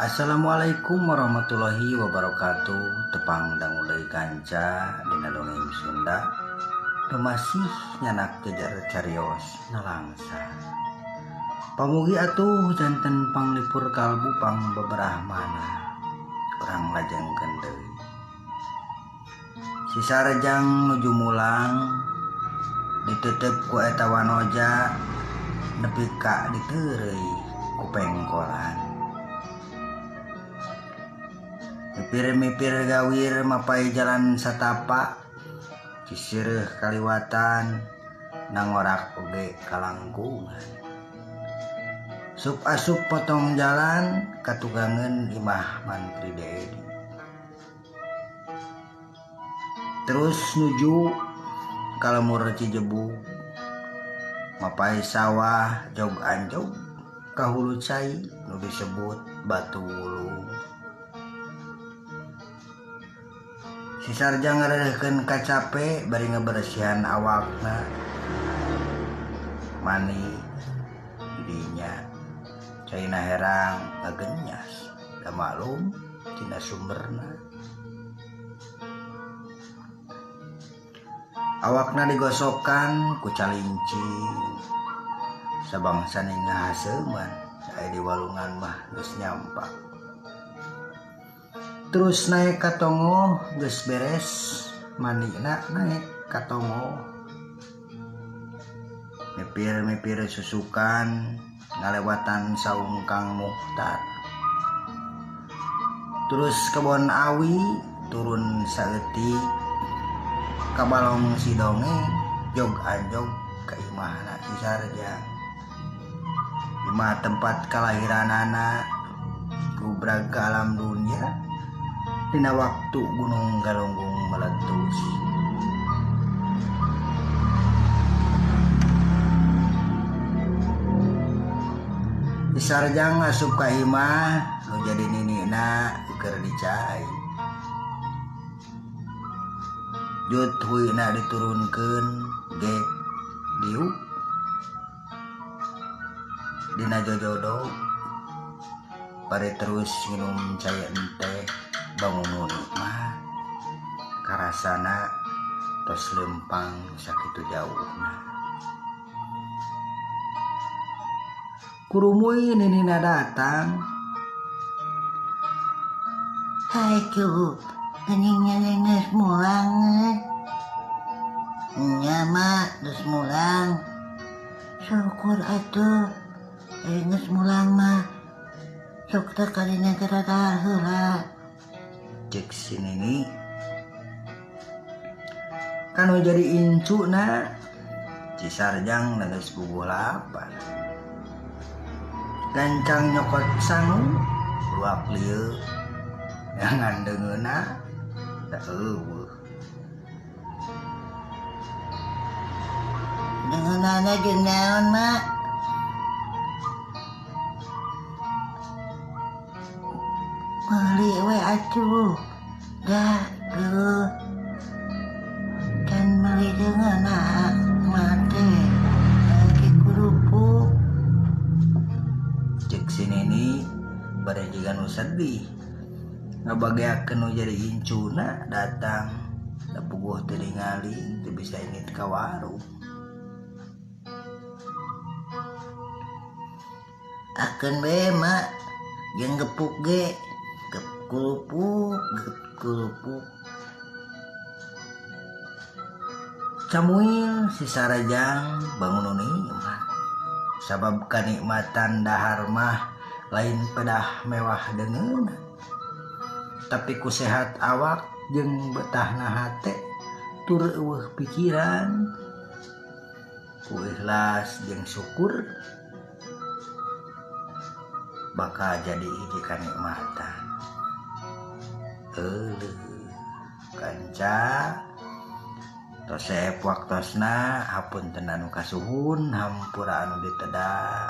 Assalamualaikum warahmatullahi wabarakatuh. Tepang dangu deui kanca dina dongeng Sunda. Nu masih nyanak jejer carios nalangsa. Pamugi atuh janten panglipur kalbu pang beberahmana. Urang lajengkeun deui. Si Sarjang nuju mulang ditetep ku eta wanoja nepi ka diteureuy ku pengkolan. Mipir-mipir gawir mapai jalan satapak cisireuh kaliwatan nangorak oge kalangkungan. Sup asup potong jalan katugangeun imah Mantri Dedi. Terus nuju ka lemur Cijebu mapai sawah jog anjog ka hulu cai nu disebut Batu Wulung. Si Sarjang ngareuhkeun kacape bari ngaberesihan awakna. Mani didinya caina herang ngagenyas da maklum tina sumberna. Awakna digosokan ku calincing sabangsa ngahaseuman aya di walungan mah geus nyampak. Terus naik ka tongoh geus beres manina naik ka tongoh. Mipir-mipir susukan ngalewatan saung Kang Muhtar. Terus kebon awi turun saeutik ka balong si dongeng jog anjog ka imahna si Sarjang. Imah tempat kalahiranana gubrag ka alam dunia dina waktu Gunung Galunggung meletus. Si Sarjang asup ka imah nu jadi ninina keur dicai. Jut huina diturunkeun gek diuk dina jojodo bari terus nginum cai enteh bangun nikmat karasana tos lempang sakitu jauhna. Kurumuy ninina datang. Hai cu, geningnya geus mulang. Nya mak geus mulang. Syukur atuh geus mulang mah. Sok teh kalinya teh rada heula. Cek si nini kanu jadi incuna si Sarjang geus bubuh lapar. Gancang nyokot sangu luak lieu ngan deungeuna da eueuh. Deungeunana jeung naon mak? Meuli we atuh. Dah geus. Can meuli deungeuna mate lagi kerupuk. Cek si nini bari jiga nu sedih. Ngabageakeun nu jadi incuna datang da puguh teu ningali teu bisa ingit ka warung. Akeun bae mak jeung gepuk ge kerupuk kerupuk. Camuil si Sarjang bangun nikmat. Sabab kanikmatan dahar mah lain pedah mewah deungeuna. Tapi ku sehat awak jeung betahna hate tur eueuh pikiran. Ku ikhlas jeung syukur bakal jadi hiji kanikmatan. Euleuh kanca tosep waktosna hapunten anu kasuhun hampura anu diteda.